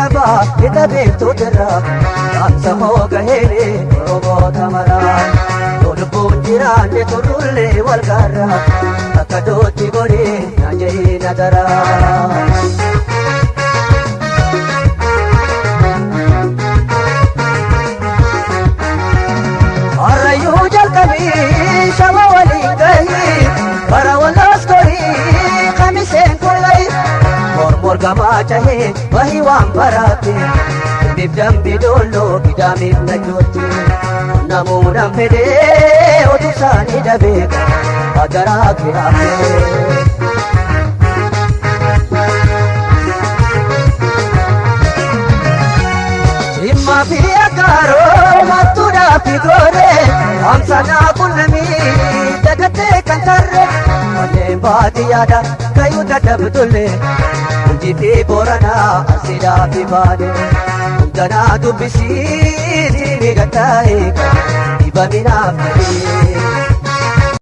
qaba hidha beektotirra dhaamsa koo gaheene Oromoota maraa. Yoo lubbuun jiraanne turrullee wal gaarra akka dootti gorii na jahii na daraa. Harrayyuu jalqabii shama waliin gahii bara walaas gorii kamiseen kullayi mormor gamaa cahee bahii waan baraate dhibbiif dambi dolloo gidaamiif najootti namuudhaan fedhee otuu isaanii dabeeka hagaraa kiraafee. Jimmaa fi Aggaaroo mattuudhaa fi gooree hamsanaa qunnamii dagattee kan tarree manneen baadiyyaadha kayyuu dadhabdullee hojii fi booranaa arsiidhaa fi baadee hundanaa dubbisii siimii gattaa'e dhibaminaaf ta'ee.